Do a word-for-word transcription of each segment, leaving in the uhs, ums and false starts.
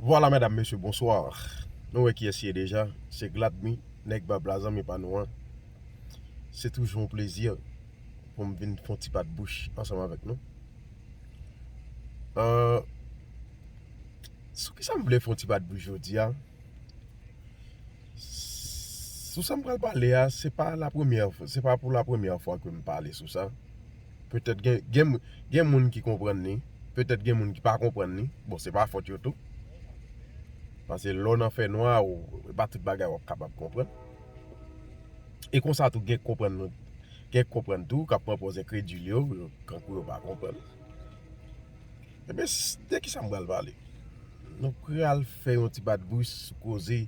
Vwala, medam, mesye, bonswa. Nou wè kiyès li ye deja. Se Gladmy, nèg bab la, zanmi pa nou an. Se toujou yon plezi pou m vin fè yon ti bat bouch ansanm avèk nou. Euh, sou kisa m vle fè yon ti bat bouch jodi a? Sou sa m pral pale a, se pa la premyè, se pa pou la premyè fwa ke m pale sou sa. Petèt gen, gen, gen moun ki konprann li, petèt gen moun ki pa konprann li. Bon, se pa fòt yo tou. Paske lè w nan fènwa, ou, e pa tout bagay w ap kapab konprann. E konsa tou, gen k konprann, gen k konprann tou, k ap pran pòz enkredil yo, kankou yo pa konprann. Ebyen, s-, de kisa m pral pale? Nou pral fè yon ti bat bouch sou koze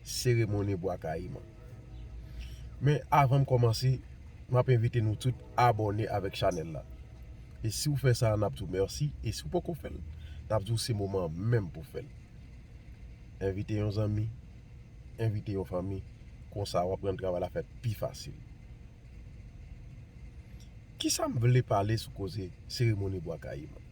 seremoni Bwa Kayiman. Men avan m kòmanse, m ap envite nou tout abòne avèk chanèl la. E si w fè sa, n ap di w mèsi. E si w poko fè l, n ap di w se moman an menm pou w fè l. Envite yon zanmi, envite yon fanmi, konsa w ap rann travay la fèt pi fasil. Kisa m vle pale sou koze seremoni Bwa Kayiman?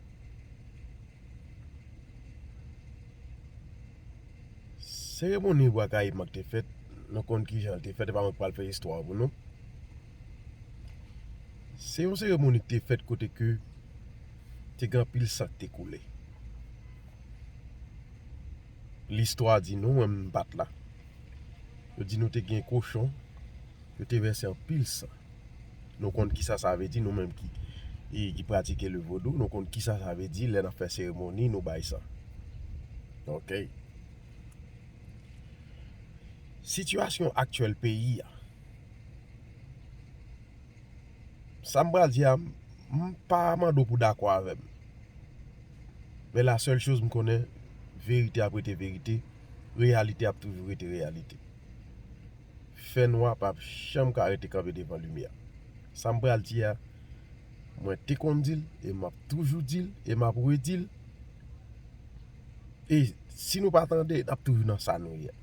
Seremoni Bwa Kayiman k te fèt, nou konn kijan l te fèt, e pa mwen k pral fè istwa pou nou. Se yon seremoni k te fèt kote ke te gen anpil san k te koule. Listwa di nou, mwen m pa t la. Yo di nou te gen kochon, yo te vèse anpil san. Nou konn kisa sa vle di, nou menm ki, ki, ki pratike le vodou, nou konn kisa sa vle di lè n ap fè seremoni, nou bay san. Oke. Sitiyasyon aktyèl peyi a, sa m pral di a, m pa mande w pou w dakò avè m. Men la sèl choz m konnen, verite ap rete verite, reyalite ap toujou rete reyalite. Fènwa p ap janm ka rete kanpe devan limyè. Sa m pral di a, mwen te konn di l, e m ap toujou di l, e m ap redi l. E si nou pa tande, n ap toujou nan sa nou ye a.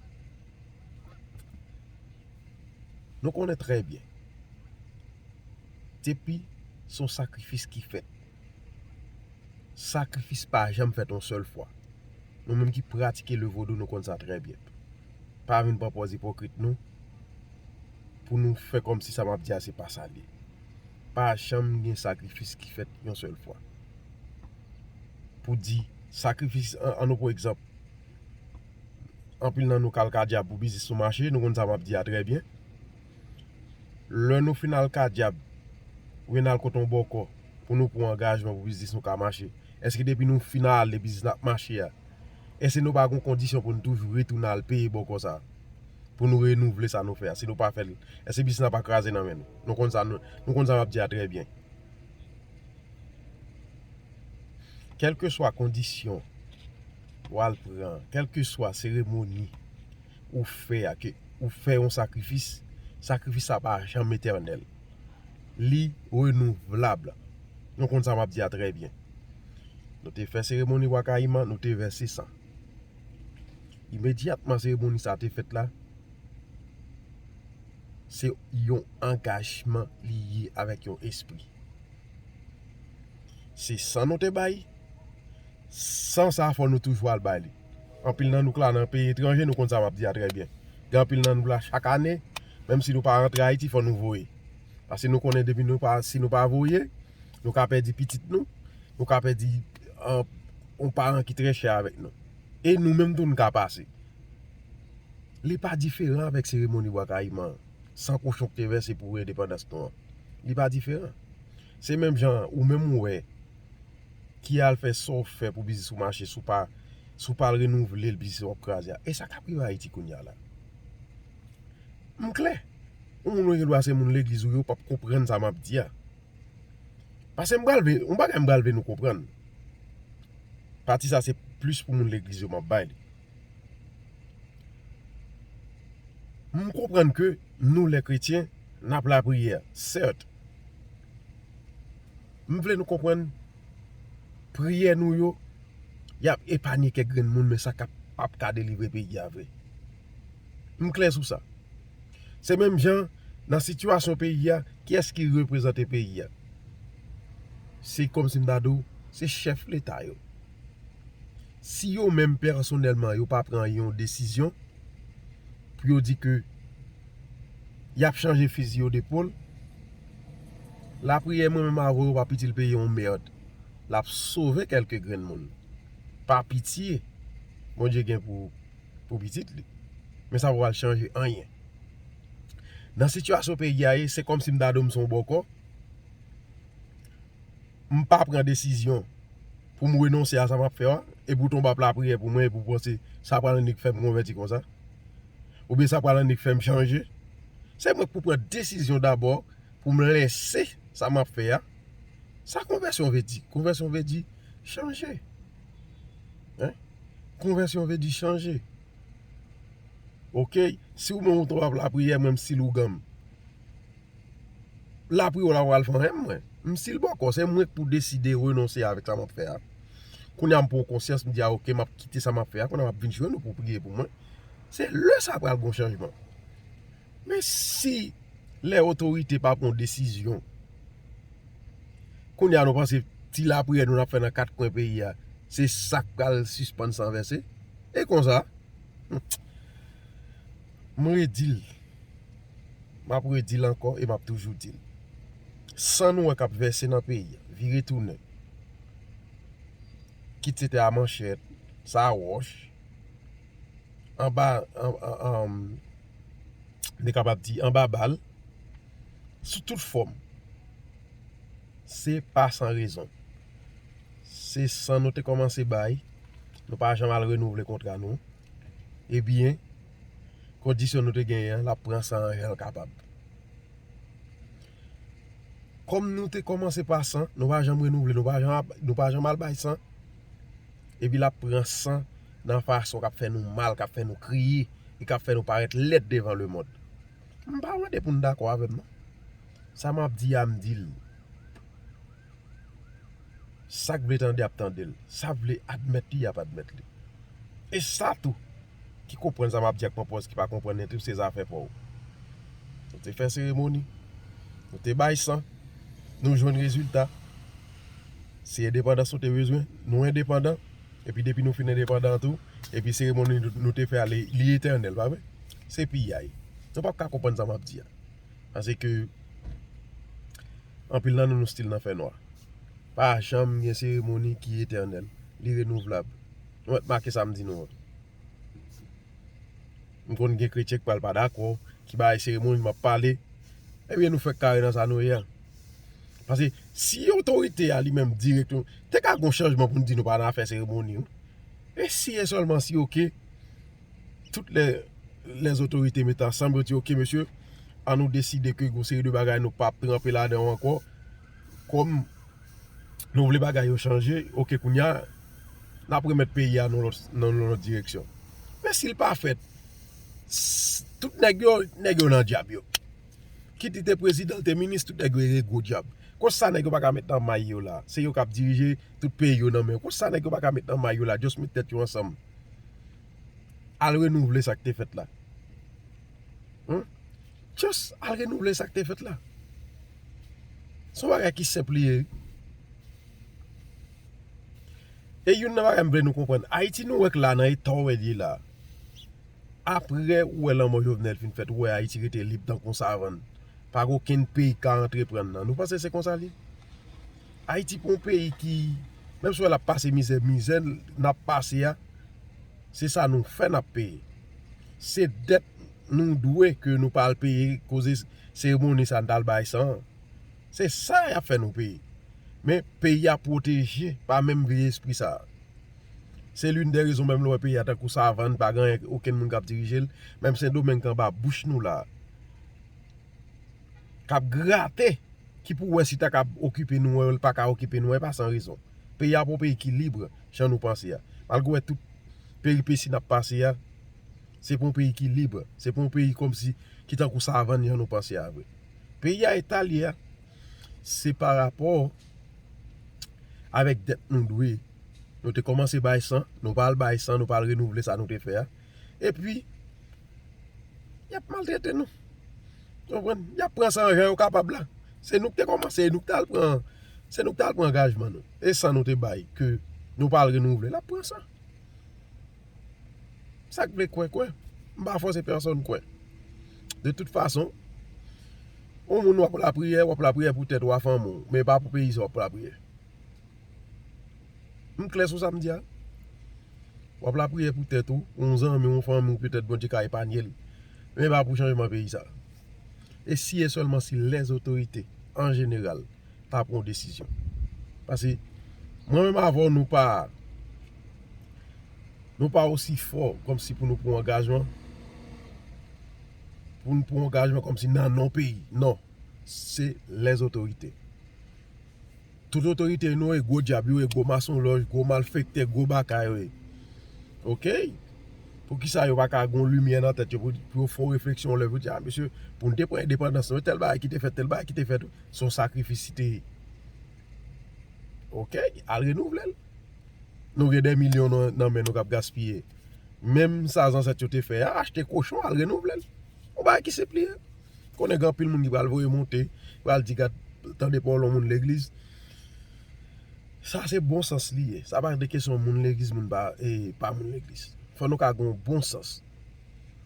Nou konnen trè byen. Depi se yon sakrifis ki fèt, sakrifis pa janm fèt yon sèl fwa. Nou menm ki pratike le vodou, nou konn sa trè byen. Pa vin pran pòz ipokrit nou, pou nou fè kòmsi sa m ap di a se pa sa l ye. Pa janm gen sakrifis ki fèt yon sèl fwa. Pou di, sakrifis, an, an nou pran egzanp, anpil nan nou k al ka dyab pou biznis nou mache, nou konn sa m ap di a trè byen. Lè nou fin al ka dyab, oubyen n al kote yon bòkò pou nou pran angajman pou biznis nou ka mache, èske depi nou fin ale biznis la ap mache a, èske nou pa gen kondisyon pou nou toujou retounen al peye bòkò sa a? Pou nou renouvle sa nou fè a, si nou pa fè l, èske biznis la pa kraze nan men nou? Nou konn sa, nou, nou konn sa m ap di a trè byen. Kèlkeswa kondisyon w al pran, kèlkeswa seremoni ou fè a, ke ou fè yon sakrifis, sakrifis sa pa janm etènèl. Li renouvlab. Nou konn sa m ap di a trè byen. Nou te fè seremoni Bwa Kayiman, nou te vèse san. Imedyatman seremoni sa te fèt la, se yon angajman li ye avèk yon espri. Se san nou te bay, san sa fò nou toujou al bay li. Anpil nan nou k la nan peyi etranje, nou konn sa m ap di a trè byen. Gen anpil nan nou la chak ane, menm si nou pa rantre Ayiti, fò nou voye. Paske nou konnen depi nou pa, si nou pa voye, nou ka pèdi pitit nou, nou ka pèdi, an, yon paran ki trè chè avèk nou. E nou menm tou nou ka pase. Li pa diferan avèk seremoni Bwa Kayiman, san kochon ki te vèse pou endepandans nou an. Li pa diferan. Se menm jan ou menm ou wè ki al fè sa w fè pou biznis ou mache, si w pa, si w pa al renouvle l, biznis ou ap kraze a. E sa k ap rive Ayiti kounye a la. M klè. Yon moun ou gen dwa se moun legliz ou yo p ap konprann sa m ap di a. Paske m pral vle, yon bagay m pral vle nou konprann. Pati sa se plis pou moun legliz yo m ap bay li. M konprann ke nou, lè kretyen, n ap lapriyè, sèt. M vle nou konprann, priyè nou yo, y ap epanye kèk grenn moun, men sa k ap, p ap ka delivre peyi a vre. M klè sou sa. Se menm jan, nan sitiyasyon peyi a, kiyès ki reprezante peyi a? Se kòmsi m ta di w, se chèf leta yo. Si yo menm pèsonèlman yo pa pran yon desizyon pou yo di ke y ap chanje fizi yo depol, lapriyè mwen menm avè w p ap itil peyi yon mèd. L ap sove kèlke grenn moun. Pa pitye Bondye gen pou, pou pitit li. Men sa pa pral chanje anyen. Nan sitiyasyon peyi a ye, se kòmsi m ta di w m se yon bòkò. M pa pran desizyon pou m renonse a sa m ap fè a, epi w tonbe ap lapriyè pou mwen, epi w panse sa pral annik fè m konvèti konsa, oubyen sa pral annik fè m chanje. Se mwen k pou pran desizyon dabò pou m lese sa m ap fè a. Sa konvèsyon vle di? Konvèsyon vle di chanje. Hein? Konvèsyon vle di chanje. Oke? Si w menm ou tonbe ap lapriyè, mwen m stil ougan m. Lapriyè w la pral fè anyen mwen. M stil bòkò, se mwen k pou deside renonse avèk sa m ap fè a. Kounye a m pran konsyans, m di a oke, m ap kite sa m ap fè a, kounye a m ap vin jwenn ou pou priye pou mwen. Se lè sa pral gon chanjman. Men si lè otorite pa pran desizyon, kounye a nou panse ti lapriyè nou n ap fè nan kat kwen peyi a, se sa k pral sispann san vèse? E konsa, m redi l. M ap redi l ankò e m ap toujou di l. San nou wè k ap vèse nan peyi a, vire tounen. Kit se te a manchèt, sa a wòch, anba, an, an, an, m te kapab di, anba bal, sou tout fòm. Se pa san rezon. Se san nou te kòmanse bay, nou pa janm al renouvle kontra nou. Ebyen, kondisyon nou te genyen an, l ap pran san an jan l kapab. Kòm nou te kòmanse pa san, nou pa janm renouvle, nou pa janm, nou pa janm al bay san. Epi l ap pran san nan fason k ap fè nou mal, k ap fè nou kriye, e k ap fè nou parèt lèd devan lemonn. M pa mande pou n dakò avè m, non. Sa m ap di a, m di l. Sa k vle tande ap tande l. Sa k vle admèt li ap admèt li. E sa tou, ki konprann sa m ap di ak pran pòz ki pa konprann li tou, se zafè pa w. Nou te fè seremoni, nou te bay san, nou jwenn rezilta. Se endepandans nou te bezwen, nou endepandan. Epi depi nou fin endepandan tou, epi seremoni nou, nou te fè a, li, li etènèl, pa vre? Se piyay. Nou p ap ka konprann sa m ap di a. Paske anpil nan nou, nou stil nan fènwa. Pa janm gen seremoni ki etènèl. Li renouvlab. Nou mèt make sa m di nou an. M konn gen kretyen k pral pa dakò, ki bay seremoni, m ap pale. Ebyen, nou fèk kare nan sa nou ye a. Paske si otorite a li menm dirèkteman, te ka gon chanjman pou n di nou pa nan afè seremoni, wi. E si e sèlman si, oke, tout lè, lè otorite met ansanm, yo di, oke, mesye, an nou deside ke gon seri de bagay nou p ap tranpe ladan yo ankò, kòm nou vle bagay yo chanje, oke, kounye a, n ap remèt peyi a nan lòt, nan yon lòt direksyon. Men si l pa fèt, s-, tout nèg yo, nèg yo nan dyab yo. Kit li te prezidan, li te minis, tout nèg yo rele gwo dyab. Konsa nèg yo pa ka met nan may yo la. Se yo k ap dirije, tout peyi yo nan men yo. Konsa nèg yo pa ka met nan may yo la, just met tèt yo ansanm. Al renouvle sa k te fèt la. Hein? Just al renouvle sa k te fèt la. Se yon bagay ki senp li ye. E youn nan bagay m vle nou konprann, Ayiti nou wè k la nan eta w wè l ye la. Apre ou wè lanmò Jovenel fin fèt, ou wè Ayiti rete lib tankou yon savann. Pa gen okenn peyi k ka antreprann nan. Nou panse se konsa l ye? Ayiti pa yon peyi ki, menm si w wè l ap pase mizè, mizè n ap pase a, se sa nou fè n ap peye. Se dèt nou dwe ke nou pa al peye koze seremoni sa n t al bay san an. Se sa y ap fè nou peye. Men peyi a pwoteje pa menm vye espri sa a. Se l'une des raisons menm lè w wè peyi a tankou savann, pa gen okenn moun k ap dirije l, menm Sendomeng k anba bouch nou la, k ap grate, ki pou wè si ta ka okipe nou, wè l pa ka okipe nou, e pa san rezon. Peyi a pa yon peyi ki lib, jan nou panse a. Malgre w wè tout peripesi n ap pase a, se pa yon peyi ki lib, se pa yon peyi kòmsi ki tankou savann jan nou panse a vre. Peyi a eta l ye a, se pa rapò avèk dèt nou dwe. Nou te kòmanse bay san, nou pa al bay san, nou pa al renouvle sa nou te fè a. Epi, y ap maltrete nou. Ou konprann? Y ap pran san jan yo kapab la. Se nou ki te kòmanse, e nou ki t al pran, se nou ki t al pran angajman nou. E san nou te bay, ke nou pa al renouvle, l ap pran san. Sa k vle kwè, kwè. M pa fòse pèsonn kwè. De tout fason, yon moun w ap lapriyè, w ap lapriyè pou tèt ou a fanmi w, men pa pou peyi sa w ap lapriyè. M klè sou sa m di a. W ap lapriyè pou tèt ou, yon zanmi, yon fanmi w, petèt Bondye ka epanye l. Men pa pou chanjman peyi sa. E si e sèlman si lèzotorite, an jeneral, ta pran yon desizyon. Paske mwen menm avè w, nou pa nou pa osi fò kòmsi pou nou pran angajman. Pou nou pran angajman kòmsi nan non peyi. Non. Se lèzotorite. Tout otorite nou e gwo dyab yo, e gwo masonlòj, gwo malfektè, gwo baka yo ye. Oke? Poukisa yo pa ka gon limyè nan tèt yo pou, pou yo fè yon refleksyon lè pou di, a, mesye, pou n te pran endepandans nou, tèl bagay ki te fèt, tèl bagay ki te fèt, se yon sakrifis li te ye. Oke? Al renouvle l. Nou gen de milyon nan, nan men nou k ap gaspiye. Menm sa zansèt yo te fè a, achte kochon, al renouvle l. Yon bagay ki senp li ye. Konnen gen anpil moun ki pral voye monte, pral di gad, tande pawòl yon moun legliz. Sa se bon sans li ye. Sa pa de kesyon moun legliz, moun pa, e, pa moun legliz. Fò nou ka gen yon bon sans.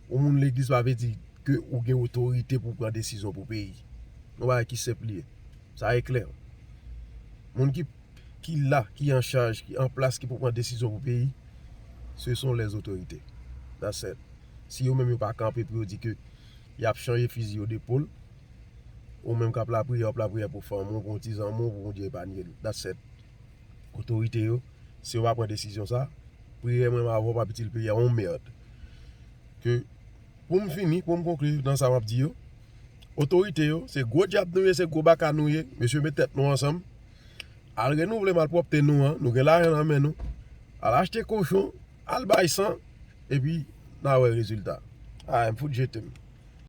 Yon moun legliz pa vle di ke ou gen otorite pou pran desizyon pou peyi. Yon bagay ki senp li ye. Sa e klè. Moun ki, ki la, ki an chaj, ki an plas, ki pou pran desizyon pou peyi, se son lèzotorite. That's it. Si yo menm yo pa kanpe pou yo di ke y ap chanje fizi yo depol, ou menm k ap lapriyè, w ap lapriyè pou fanmi w, pou yon ti zanmi w, pou Bondye epanye l. That's it. Otorite yo, si yo pa pran desizyon sa, priyè mwen avè w p ap itil peyi a yon mèd. Ke, pou m fini, pou m konkli nan sa m ap di yo, otorite yo, se gwo dyab nou ye, se gwo baka nou ye, mesye, met tèt nou ansanm, al renouvle malpwòpte nou an, nou gen lajan nan men nou, al achte kochon, al bay san, epi n a wè rezilta. A, m fout jete m.